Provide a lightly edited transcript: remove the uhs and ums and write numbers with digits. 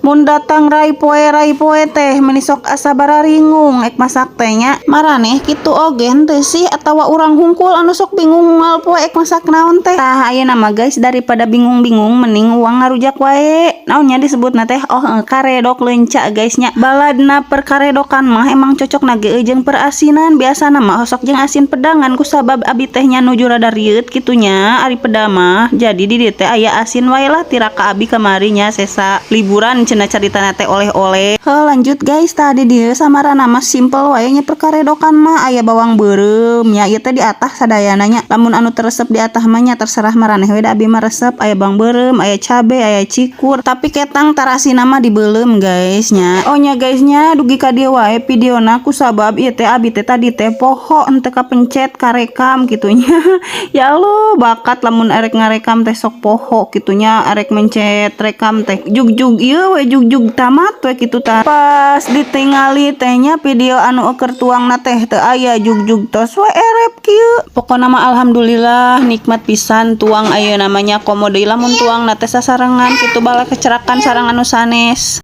Mun datang rai poe, rai poe teh meni sok asa bararingung ek masak teh nya. Maraneh kitu oge henteu sih, atawa urang hungkul anu sok bingung unggal poe ek masak naon teh? Tah, ayeuna mah, guys, daripada bingung-bingung mending uang ngarujak wae. Naon nya disebutna teh? Oh, karedok leunca, guys, nya. Baladna perkaredokan mah emang cocok na ge jeung perasinan. Biasana mah osok jeung asin pedangan, kusabab abi teh nya nuju rada rieut kitu nya ari peda mah. Jadi di dieu teh aya asin wae lah tira ka abi kamari nya, sesa liburan cenah caritana teh oleh-oleh. Heuh, lanjut, guys. Tadi dieu samarana mah simple wae nya perkaredokan mah, aya bawang beureum nya, ieu teh diatah sadayana nya. Lamun anu teu resep diatah mah nya terserah maraneh we, da abi mah resep. Aya bawang beureum, aya cabe, aya cikur, tapi ketang tarasina mah dibeuleum, guys, nya. Oh nya, guys, nya, dugi ka dieu wae videona kusabab ieu teh abi teh tadi teh poho, henteu kapencet karekam kitu nya. Ya Allah, bakat lamun erek ngarekam teh sok poho kitu nya, arek mencet rekam teh jugjug ieu we, jugjug tamat we kitu. Tah, pas ditingali teh nya video anu eukeur tuangna teh teu aya, jugjug tos we erep kieu. Pokona mah alhamdulillah nikmat pisan tuang ayeuna mah nya, komo deui lamun tuangna teh sasarengan kitu, bala kecerakan sareng anu sanes.